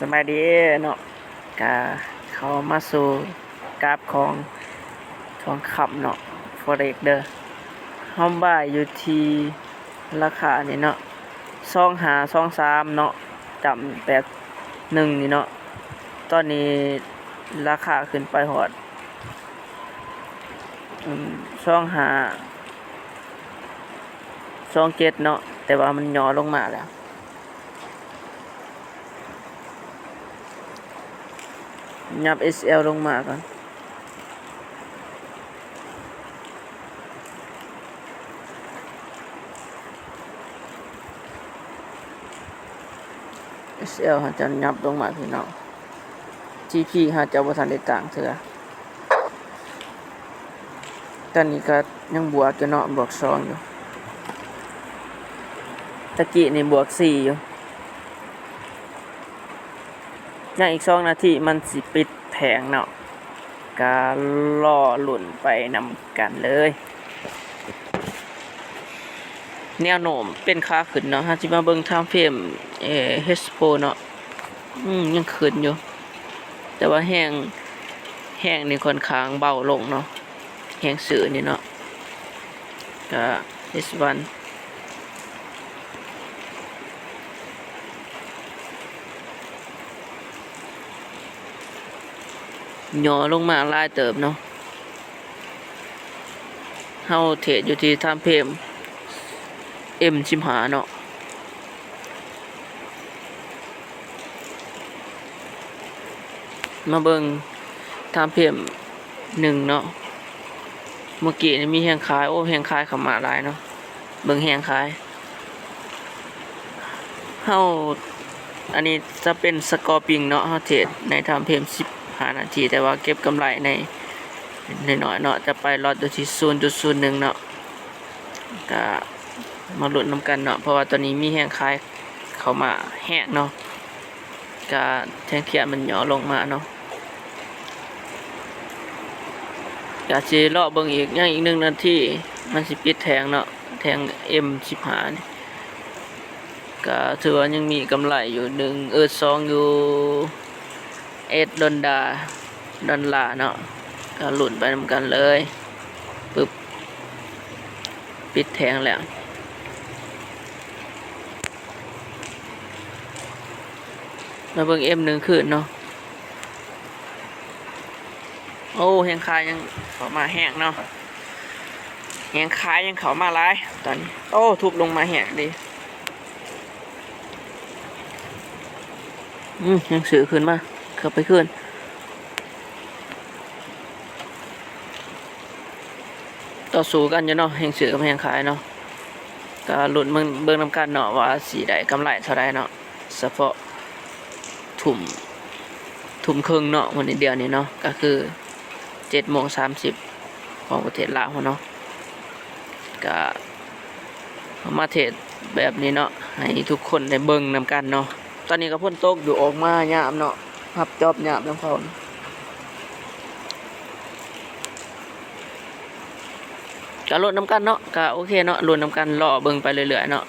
ສະບາຍດີເນາະ ກະເຂົ້າມາສູ່ກາບຂອງທອງຄຳເນາະ Forex ເດີ. ເຮົາບາຍຢູ່ທີ່ລາຄານີ້ເນາະ ສອງຫ້າສອງສາມເນາະ ຈຳແປດໜຶ່ງນີ້ເນາະ. ຕອນນີ້ລາຄາຂຶ້ນໄປຮອດ ອືມ ສອງຫ້າສອງເຈັດເນາະ ແຕ່ວ່າມັນຫຍໍ້ລົງມາແລ້ວ. ຫຍັບ SL ລົງມາກ່ອນ SL ເຮົາຈະຫຍັບລົງມາພີ່ນ້ອງ TP ເຮົາຈະບໍ່ທັນໄດ້ຕັ້ງເທື່ອ. ຕອນນີ້ກໍຍັງບວກຢູ່ເນາະ ບວກສອງຢູ່ ຕະກີ້ນີ້ບວກສີ່ຢູ່. ຍັງອີກສອງນາທີມັນຊິປິດແທ່ງເນາະ ກະລໍລຸ້ນໄປນຳກັນເລີຍ. ແນວໂນ້ມເປັນຂາຂຶ້ນເນາະ ເຮົາຊິມາເບິ່ງ time frame ເອີ H four ເນາະ ອືມ ຍັງຂຶ້ນຢູ່ ແຕ່ວ່າແຮງ ແຮງນີ້ຂ້ອນຂ້າງເບົາລົງເນາະ ແຮງຊື້ນີ້ເນາະ ກະ H one ຫຍໍ້ລົງມາຫຼາຍເຕີບເນາະ. ເຮົາເທຣດຢູ່ທີ່ time frame M fifteen ເນາະ ມາເບິ່ງ time frame ໜຶ່ງເນາະ ເມື່ອກີ້ນີ້ມີແຮງຂາຍ ໂອ້ ແຮງຂາຍເຂົ້າມາຫຼາຍເນາະ ເບິ່ງແຮງຂາຍ. ເຮົາ ອັນນີ້ຈະເປັນ scalping ເນາະ ເຮົາເທຣດໃນ time frame ສິບຫ້ານາທີ ແຕ່ວ່າເກັບກຳໄລໃນ ໜ້ອຍໆເນາະ ຈະໄປ loss ຢູ່ທີ່ ສູນຈຸດສູນໜຶ່ງເນາະ ກະມາລຸ້ນນຳກັນເນາະ ເພາະວ່າຕອນນີ້ມີແຮງຂາຍເຂົ້າມາແຮງເນາະ ກະແທ່ງທຽນມັນຫຍໍ້ລົງມາເນາະ ກະຊິລໍເບິ່ງອີກ ຍັງອີກໜຶ່ງນາທີ ມັນຊິປິດແທ່ງເນາະ ແທ່ງ M fifteen ນີ້ ກະຖືວ່າຍັງມີກຳໄລຢູ່ ໜຶ່ງ ເອີ ສອງ ຢູ່ S ດອນລາ ດອນລາເນາະ ກະລຸ້ນໄປນຳກັນເລີຍ. ປຶບ ປິດແທ່ງແລ້ວ ມາເບິ່ງ M ໜຶ່ງຄືນເນາະ. ໂອ້ ແຮງຂາຍຍັງເຂົ້າມາແຮງເນາະ ແຮງຂາຍຍັງເຂົ້າມາຫຼາຍຕອນນີ້ ໂອ້ ທຸບລົງມາແຮງເດ້ ອືມ ແຮງຊື້ຂຶ້ນມາ ເຂົ້າໄປຄືນ ຕໍ່ສູ້ກັນຢູ່ເນາະ ແຮງຊື້ກັບແຮງຂາຍເນາະ ກະລຸ້ນເບິ່ງ ເບິ່ງນຳກັນເນາະ ວ່າຊິໄດ້ກຳໄລເທົ່າໃດເນາະ. ສະເພາະທຸ່ມ ທຸ່ມເຄິ່ງເນາະ ມື້ນີ້ ດຽວນີ້ເນາະ ກະຄືເຈັດໂມງສາມສິບຂອງປະເທດລາວເຮົາເນາະ ກະມາເທຣດແບບນີ້ເນາະ ໃຫ້ທຸກຄົນໄດ້ເບິ່ງນຳກັນເນາະ. ຕອນນີ້ກະຝົນຕົກຢູ່ ອອກມາຍາມເນາະ ຮັບຈອບຍາມນຳເຂົາ. ກະລຸ້ນນຳກັນເນາະ ກະໂອເຄເນາະ ລຸ້ນນຳກັນ ລໍເບິ່ງໄປເລື້ອຍໆເນາະ.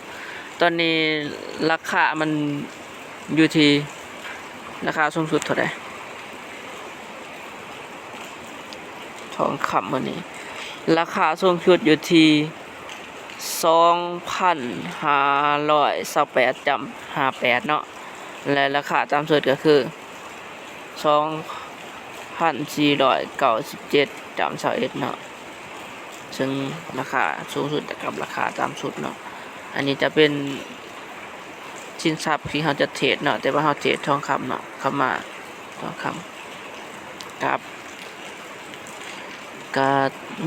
ຕອນນີ້ລາຄາມັນຢູ່ທີ່ ລາຄາສູງສຸດເທົ່າໃດ? ທອງຄຳມື້ນີ້ ລາຄາສູງສຸດຢູ່ທີ່ ສອງພັນຫ້າຮ້ອຍຊາວແປດຈຸດຫ້າແປດເນາະ ແລະ ລາຄາຕ່ຳສຸດກະຄື ສອງພັນສີ່ຮ້ອຍເກົ້າສິບເຈັດຈຸດຊາວເອັດເນາະ ເຊິ່ງລາຄາສູງສຸດກັບລາຄາຕ່ຳສຸດເນາະ. ອັນນີ້ຈະເປັນສິນຊັບທີ່ເຮົາຈະເທຣດເນາະ ແຕ່ວ່າເຮົາເທຣດທອງຄຳເນາະ ຄຳມາ ທອງຄຳ ກັບ ກະ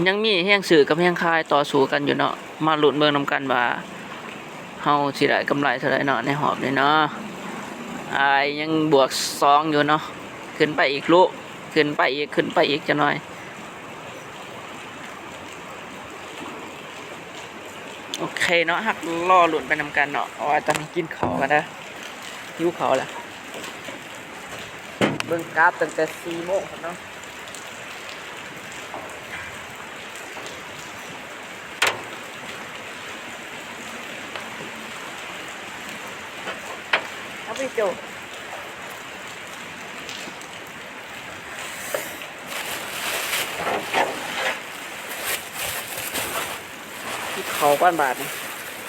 ຍັງມີແຮງຊື້ກັບແຮງຂາຍຕໍ່ສູ້ກັນຢູ່ເນາະ ມາລຸ້ນເບິ່ງນຳກັນວ່າເຮົາຊິໄດ້ກຳໄລເທົ່າໃດເນາະ ໃນຮອບນີ້ເນາະ. ອ້າຍ ຍັງບວກສອງຢູ່ເນາະ ຂຶ້ນໄປອີກລຸ ຂຶ້ນໄປອີກ ຂຶ້ນໄປອີກຈັກໜ່ອຍ. ໂອເຄເນາະ ຮັກລໍລຸ້ນໄປນຳກັນເນາະ ເພາະວ່າຕອນນີ້ກິນເຂົ້າກ່ອນເດີ ຫິວເຂົ້າແລ້ວ. ເບິ່ງກາບຕັ້ງແຕ່ສີ່ໂມງພຸ້ນເນາະ. ເອົາໄປໂຈະ. ເຂົ້າກ່ອນບາດນີ້.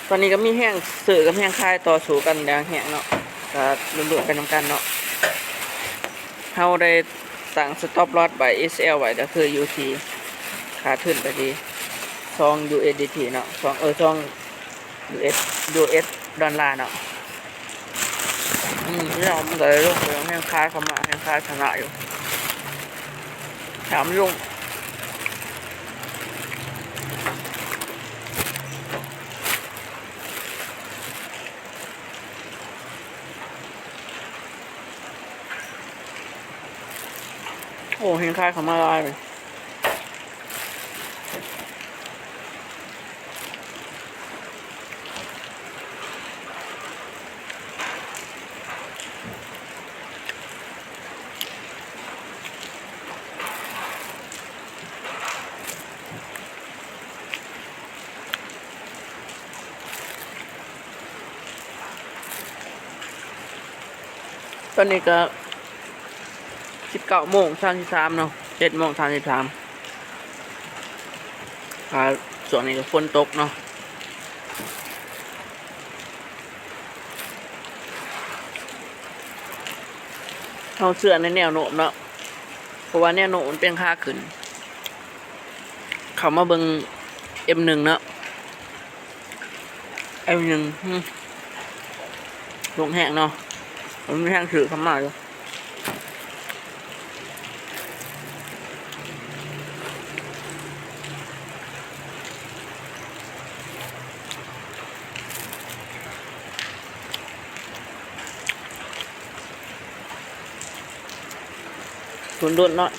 ຕອນນີ້ກໍມີແຮງຊື້ກັບແຮງຂາຍຕໍ່ສູ້ກັນຢ່າງແຮງເນາະ, ກໍລຸ້ນໆໄປນຳກັນເນາະ. ເຮົາໄດ້ຕັ້ງ stop loss ໄວ້ ເອສແອລ ໄວ້ ກໍຄືຢູ່ທີ່ຂາດທຶນໄປທີ່ສອງ ຢູເອສດີທີ ເນາະ, ສອງ ເອີ ສອງ ຢູເອສ ຢູເອສ ດອນລາເນາະ. ອືມ ພີ່ນ້ອງ ມັນກໍໄດ້ລົງໄປ ແຮງຂາຍເຂົ້າມາ ແຮງຂາຍຊະນະຢູ່ ຖາມລຸງ. ໂອ້ ແຮງຂາຍເຂົ້າມາຫຼາຍເລີຍ. ຕອນນີ້ກໍສິບເກົ້າໂມງສາມສິບສາມເນາະ, ເຈັດໂມງສາມສິບສາມ. ອ່າ ຊ່ວງນີ້ກໍຝົນຕົກເນາະ. ເຮົາເຊື່ອໃນແນວໂນ້ມເນາະ, ເພາະວ່າແນວໂນ້ມມັນເປັນຂາຂຶ້ນ. ເຂົ້າມາເບິ່ງ ເອັມໜຶ່ງ ເນາະ, ເອັມໜຶ່ງ ຫືມ ລົງແຮງເນາະ, ມັນມີແຮງຊື້ເຂົ້າມາຢູ່. ລຸ້ນໆເນາະ.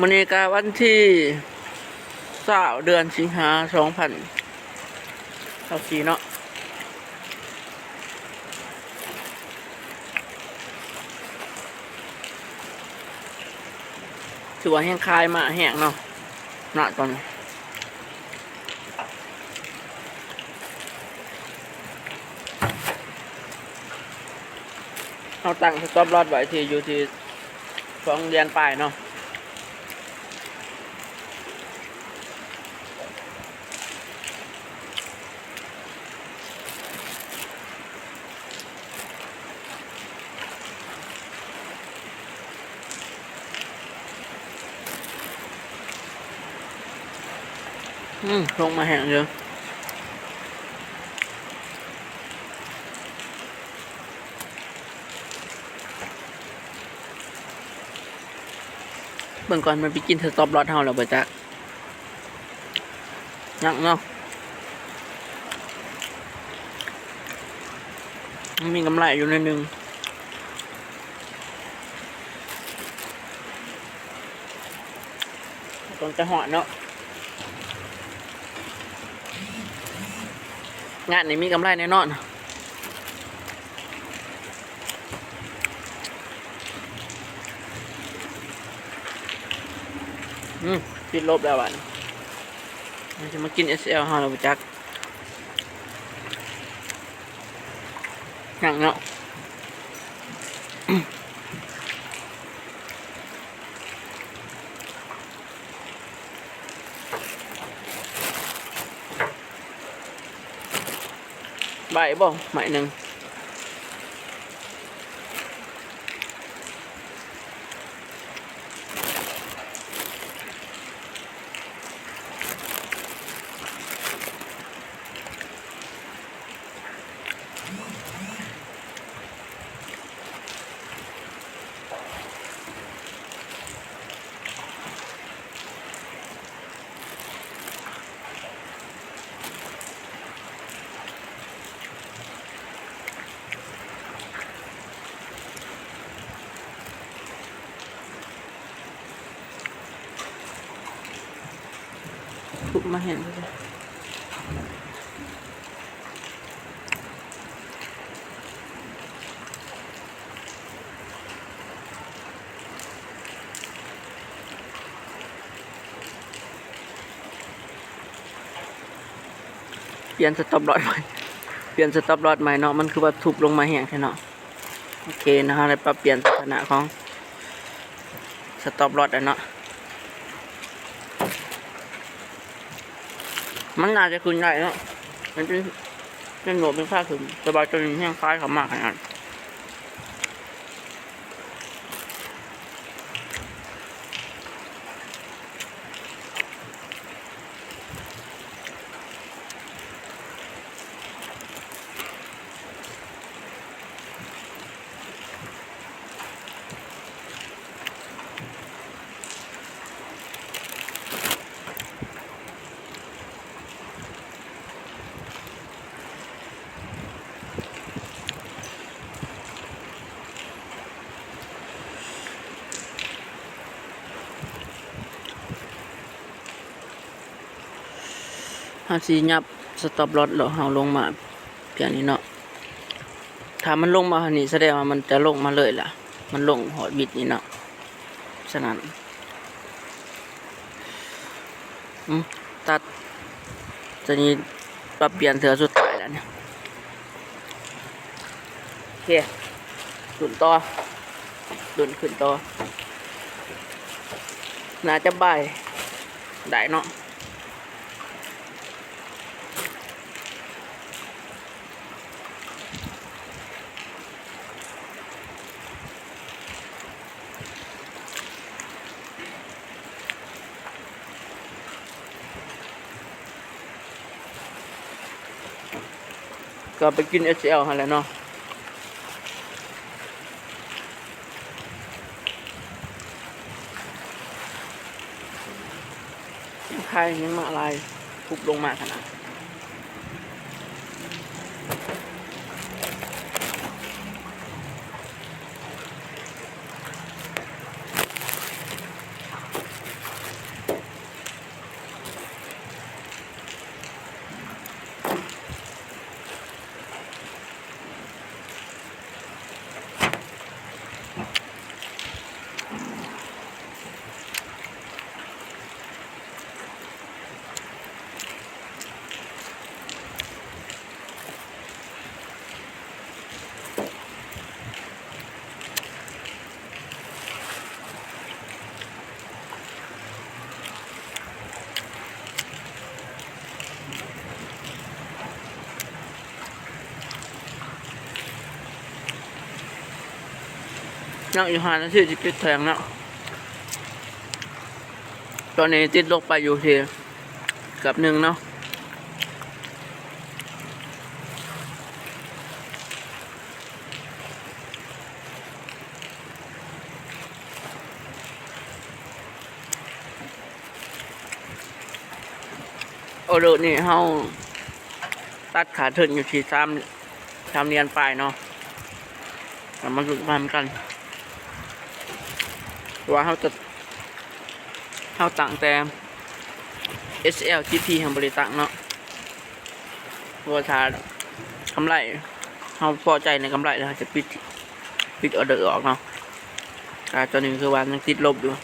ມື້ນີ້ກະວັນທີຊາວ ເດືອນສິງຫາ ສອງພັນຊາວສີ່ເນາະ. ຖືວ່າແຮງຂາຍມາແຮງເນາະ ນະຕອນນີ້. ເຮົາຕັ້ງ stop loss ໄວ້ທີ່ ຢູ່ທີ່ສອງຫຼຽນປາຍເນາະ. ອືມ ລົງມາແຮງຢູ່. ເບິ່ງກ່ອນ ມັນໄປກິນ stop loss ເຮົາແລ້ວບໍ່ຈັກ. ຍັງເນາະ, ຍັງມີກຳໄລຢູ່ໜ້ອຍໜຶ່ງ. ຕ້ອງຈະຮອດເນາະ, ງານນີ້ມີກຳໄລແນ່ນອນ. ອືມ ຕິດລົບແລ້ວບາດນີ້ ມັນຊິມາກິນ ເອສແອລ ເຮົາແລ້ວບໍ່ຈັກ. ຍັງເນາະ. ໄດ້ບໍ່ ໄມ້ໜຶ່ງ? ທຸບມາເຫັນ. ປ່ຽນ stop loss ໃໝ່ ປ່ຽນ stop loss ໃໝ່ເນາະ, ມັນຄືວ່າທຸບລົງມາແຮງແທ້ເນາະ. ໂອເຄເນາະ, ເຮົາໄດ້ປັບປ່ຽນສະຖານະຂອງ ສະຕັອບລອສແລ້ວເນາະ ມັນໜ້າຈະຂຶ້ນໄດ້ເນາະ ມັນເປັນ ເປັນໂນເປັນຄ່າຂຶ້ນ ແຕ່ວ່າຕົວນີ້ແຮງຂາຍເຂົ້າມາຂະໜາດ. ເຮົາຊິຫຍັບສະຕັອບລອສ ແລ້ວເຮົາລົງມາພຽງນີ້ເນາະ ຖ້າມັນລົງມານີ້ ສະແດງວ່າມັນຈະລົງມາເລີຍລະ ມັນລົງຮອດວິດນີ້ເນາະ ສະນັ້ນ ອືມ ຕັດ ຕົວນີ້ປັບປ່ຽນເທື່ອສຸດທ້າຍແລ້ວນີ້ ໂອເຄ ລຸ້ນຕໍ່ ລຸ້ນຂຶ້ນຕໍ່ ໜ້າຈະບາຍໄດ້ເນາະ. ກໍໄປກິນເອັສແອລຫັ້ນແຫຼະເນາະ ໄຂ່ຍັງມາຫຼາຍ ປຸບລົງມາຂະໜາດ. ຍັງອີກຫ້ານາທີຊິປິດແທງເນາະ ຕອນນີ້ຕິດລົບໄປຢູ່ທີ່ເກືອບໜຶ່ງເນາະ. ອໍເດີນີ້ເຮົາຕັດຂາເທິງຢູ່ທີ່ສາມ ສາມຫຼຽນປາຍເນາະ ເອົາມາລຸ້ນນຳກັນ ເພາະວ່າເຮົາຈະ ເຮົາຕັ້ງແຕ່ ເອັສແອລ ຈີພີ ເຮົາບໍ່ໄດ້ຕັ້ງເນາະ ເພາະວ່າຖ້າກຳໄລ ເຮົາພໍໃຈໃນກຳໄລແລ້ວ ເຮົາຈະປິດ ປິດອໍເດີອອກເນາະ ແຕ່ຕອນນີ້ຄືວ່າຍັງຕິດລົບຢູ່. ໂ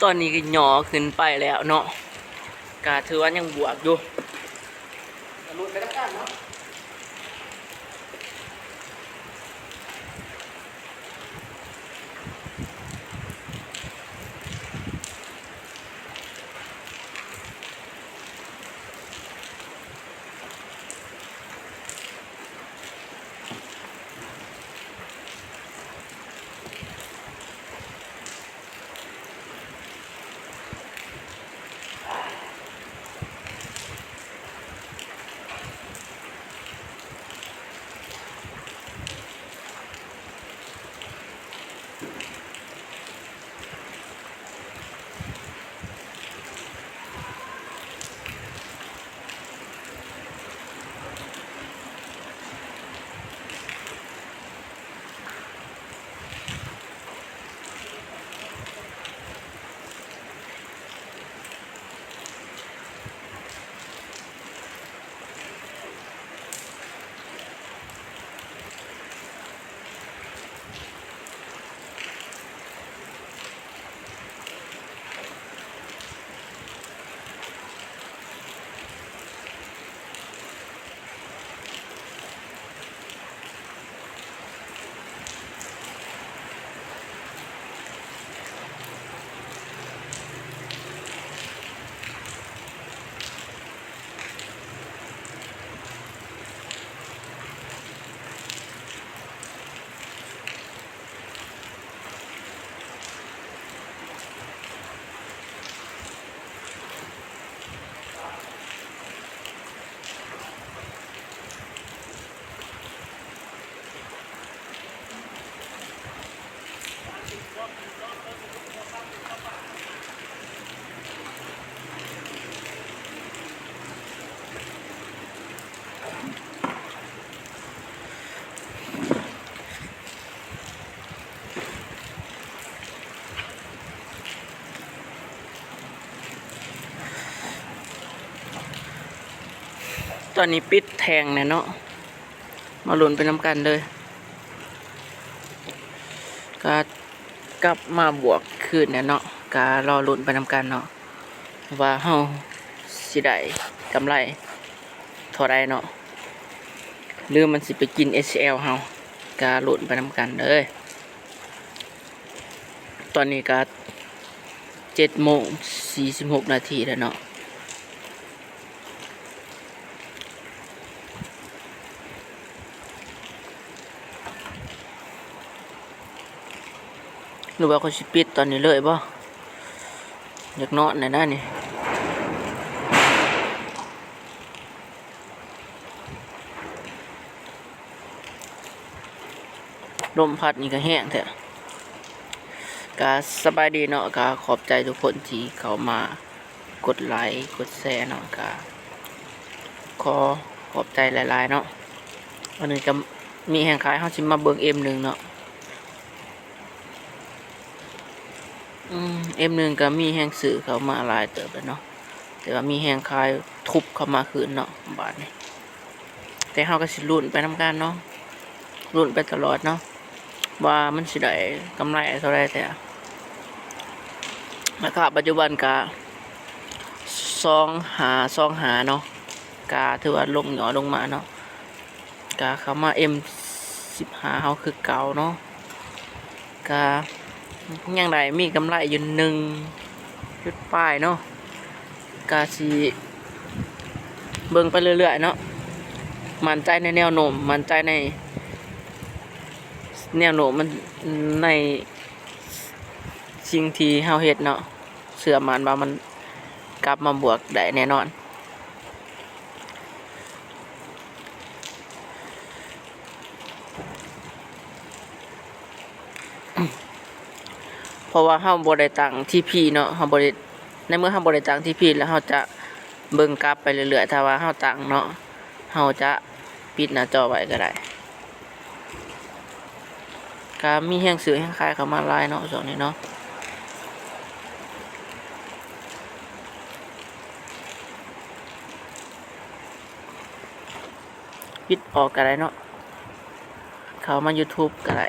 ຕອນນີ້ກໍຍໍຂຶ້ນໄປແລ້ວເນາະ ກໍຖືວ່າຍັງບວກຢູ່ ກະລຸ້ນໄປນຳກັນເນາະ. ຕອນນີ້ປິດແທ່ງແລ້ວເນາະ ມາລຸ້ນໄປນຳກັນເດີ. ກະກັບມາບວກຄືນແລ້ວເນາະ ກະລໍລຸ້ນໄປນຳກັນເນາະ ວ່າເຮົາຊິໄດ້ກຳໄລເທົ່າໃດເນາະ ຫຼືມັນຊິໄປກິນເອສແອລເຮົາ ກະລຸ້ນໄປນຳກັນເດີ. ຕອນນີ້ກະເຈັດໂມງສີ່ສິບຫົກນາທີແລ້ວເນາະ. ຫຼືວ່າຂ້ອຍຊິປິດຕອນນີ້ເລີຍບໍ? ຢາກນອນແດ່ນະນີ້. ລົມພັດນີ້ກໍແຮງແທ້. ກະສະບາຍດີເນາະ ກະຂອບໃຈທຸກຄົນທີ່ເຂົ້າມາກົດໄລກົດແຊເນາະ ກະຂໍຂອບໃຈຫຼາຍໆເນາະ. ອັນນີ້ກະມີແຮງຂາຍ ເຮົາຊິມາເບິ່ງເອັມໜຶ່ງເນາະ. ອືມ ເອັມໜຶ່ງກະມີແຮງຊື້ເຂົ້າມາຫຼາຍເຕີບແລ້ວເນາະ ແຕ່ວ່າມີແຮງຂາຍທຸບເຂົ້າມາຄືນເນາະບາດນີ້. ແຕ່ເຮົາກໍຊິລຸ້ນໄປນຳກັນເນາະ ລຸ້ນໄປຕະຫຼອດເນາະ ວ່າມັນຊິໄດ້ກຳໄລເທົ່າໃດແທ້. ລາຄາປັດຈຸບັນກະສອງຫ້າ ສອງຫ້າເນາະ ກະຖືວ່າລົງຫຍໍ້ລົງມາເນາະ. ກະເຂົ້າມາເອັມສິບຫ້າເຮົາຄືເກົ່າເນາະ ກະຍັງໄດ້ມີກຳໄລຢູ່ໜຶ່ງຈຸດປາຍເນາະ. ກະຊິເບິ່ງໄປເລື້ອຍໆເນາະ ໝັ້ນໃຈໃນແນວໂນ້ມ ໝັ້ນໃຈໃນແນວໂນ້ມມັນ ໃນສິ່ງທີ່ເຮົາເຮັດເນາະ ເຊື່ອໝັ້ນວ່າມັນກັບມາບວກໄດ້ແນ່ນອນ. ເພາະວ່າເຮົາບໍ່ໄດ້ຕັ້ງທີພີເນາະ ເຮົາບໍ່ໄດ້ ໃນເມື່ອເຮົາບໍ່ໄດ້ຕັ້ງທີພີແລ້ວ ເຮົາຈະເບິ່ງກັບໄປເລື້ອຍໆ ຖ້າວ່າເຮົາຕັ້ງເນາະ ເຮົາຈະປິດໜ້າຈໍໄວ້ກໍໄດ້. ກະມີແຮງຊື້ແຮງຂາຍເຂົ້າມາຫຼາຍເນາະ ຊ່ວງນີ້ເນາະ. ປິດອອກກໍໄດ້ເນາະ ເຂົ້າມາຢູທູບກໍໄດ້.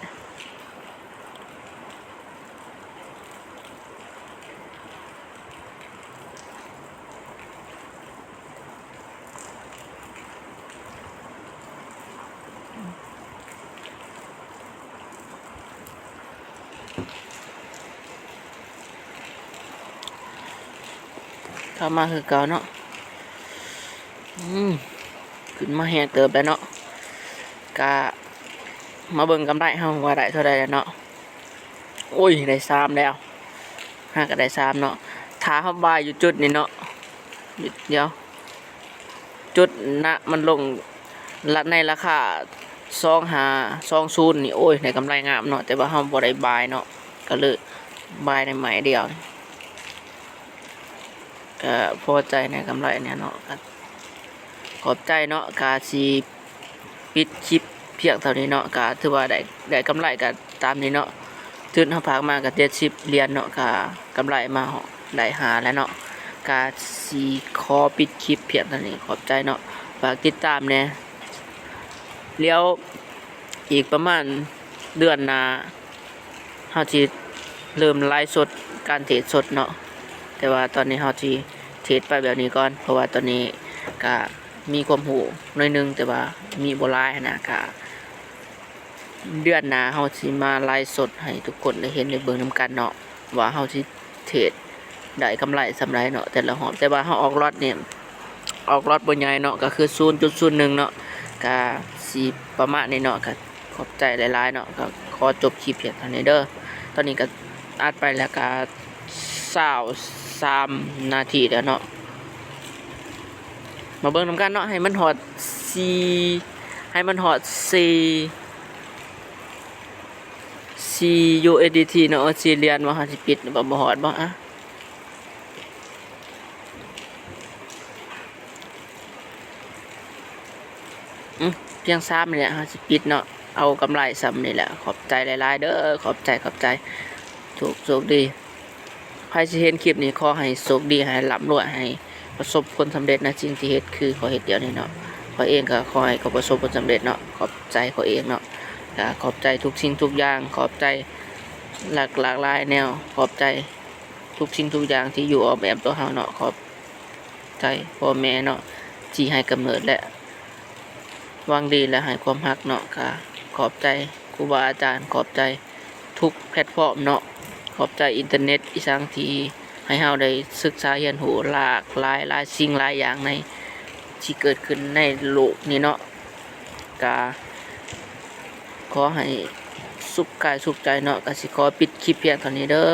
ເຂົ້າມາຄືເກົ່າເນາະ. ອືມ ຂຶ້ນມາແຮງເຕີບແລ້ວເນາະ. ກະມາເບິ່ງກຳໄລເຮົາວ່າໄດ້ເທົ່າໃດແລ້ວເນາະ. ໂອ້ຍ ໄດ້ສາມແລ້ວ ຫາກະໄດ້ສາມເນາະ. ຖ້າເຮົາບາຍຢູ່ຈຸດນີ້ເນາະ ດຽວ ຈຸດນະ ມັນລົງລະ ໃນລາຄາສອງຫ້າສອງສູນນີ້ ໂອ້ຍ ໄດ້ກຳໄລງາມເນາະ. ແຕ່ວ່າເຮົາບໍ່ໄດ້ບາຍເນາະ ກະເລີຍບາຍໃນໄມ້ດຽວ ກະພໍໃຈໃນກຳໄລນີ້ເນາະ. ກະຂອບໃຈເນາະ ກະຊິປິດຄລິບພຽງເທົ່ານີ້ເນາະ. ກະຖືວ່າໄດ້ ໄດ້ກຳໄລກະຕາມນີ້ເນາະ. ທຶນເຮົາຝາກມາກະເຈັດສິບຫຼຽນເນາະ ກະກຳໄລມາໄດ້ຫ້າແລ້ວເນາະ. ກະຊິຂໍປິດຄລິບພຽງເທົ່ານີ້ ຂອບໃຈເນາະ. ຝາກຕິດຕາມແດ່ ດຽວອີກປະມານເດືອນໜ້າ ເຮົາຊິເລີ່ມໄລຟ໌ສົດ ການເທຣດສົດເນາະ. ແຕ່ວ່າຕອນນີ້ເຮົາຊິເທຣດໄປແບບນີ້ກ່ອນ ເພາະວ່າຕອນນີ້ກະມີຄວາມຮູ້ໜ້ອຍໜຶ່ງ ແຕ່ວ່າມີບໍ່ຫຼາຍຫັ້ນນະ. ກະເດືອນໜ້າເຮົາຊິມາໄລຟ໌ສົດໃຫ້ທຸກຄົນໄດ້ເຫັນໄດ້ເບິ່ງນຳກັນເນາະ ວ່າເຮົາຊິເທຣດໄດ້ກຳໄລສ່ຳໃດເນາະ ແຕ່ລະຮອບ. ແຕ່ວ່າເຮົາອອກລັອດນີ້ ອອກລັອດບໍ່ໃຫຍ່ເນາະ ກະຄືສູນຈຸດສູນໜຶ່ງເນາະ. ກະຊິປະມານນີ້ເນາະ ກະຂອບໃຈຫຼາຍໆເນາະ. ກະຂໍຈົບຄລິບພຽງເທົ່ານີ້ເດີ. ຕອນນີ້ກະອັດໄປແລ້ວກະຊາວສາມນາທີແລ້ວເນາະ. ມາເບິ່ງນຳກັນເນາະ ໃຫ້ມັນຮອດສີ່ ໃຫ້ມັນຮອດສີ່ ສີ່ຢູເອັສດີທີເນາະ ສີ່ຫຼຽນ. ວ່າເຮົາຊິປິດບໍ່ ບໍ່ຮອດບໍ່? ອະ ອືມ ພຽງສາມນີ້ແຫຼະ ເຮົາຊິປິດເນາະ ເອົາກຳໄລສ່ຳນີ້ແຫຼະ. ຂອບໃຈຫຼາຍໆເດີ ຂອບໃຈ ຂອບໃຈ ໂຊກ ໂຊກດີ. ໃຜຊິເຫັນຄລິບນີ້ ຂໍໃຫ້ໂຊກດີ ໃຫ້ລ່ຳລວຍ ໃຫ້ປະສົບຜົນສຳເລັດໃນສິ່ງທີ່ເຮັດ ຄືຂ້ອຍເຮັດດຽວນີ້ເນາະ. ຂ້ອຍເອງກໍຂໍໃຫ້ຂ້ອຍປະສົບຜົນສຳເລັດເນາະ. ຂອບໃຈຂ້ອຍເອງເນາະ ກະຂອບໃຈທຸກສິ່ງທຸກຢ່າງ ຂອບໃຈຫຼາກ ຫຼາກຫຼາຍແນວ ຂອບໃຈທຸກສິ່ງທຸກຢ່າງທີ່ຢູ່ອ້ອມແອ້ມຕົວເຮົາເນາະ. ຂອບໃຈພໍ່ແມ່ເນາະ ທີ່ໃຫ້ກຳເນີດ ແລະ ຫວັງດີ ແລະ ໃຫ້ຄວາມຮັກເນາະ. ກະຂອບໃຈຄູບາອາຈານ ຂອບໃຈ ທຸກແພລດຟອມເນາະ ຂອບໃຈອິນເຕີເນັດອີ່ສັງທີ່ໃຫ້ເຮົາໄດ້ສຶກສາຮຽນຮູ້ຫຼາກຫຼາຍ ຫຼາຍສິ່ງຫຼາຍຢ່າງໃນ ທີ່ເກີດຂຶ້ນໃນໂລກນີ້ເນາະ. ກະຂໍໃຫ້ສຸກກາຍສຸກໃຈເນາະ. ກະຊິຂໍປິດຄລິບພຽງເທົ່ານີ້ເດີ.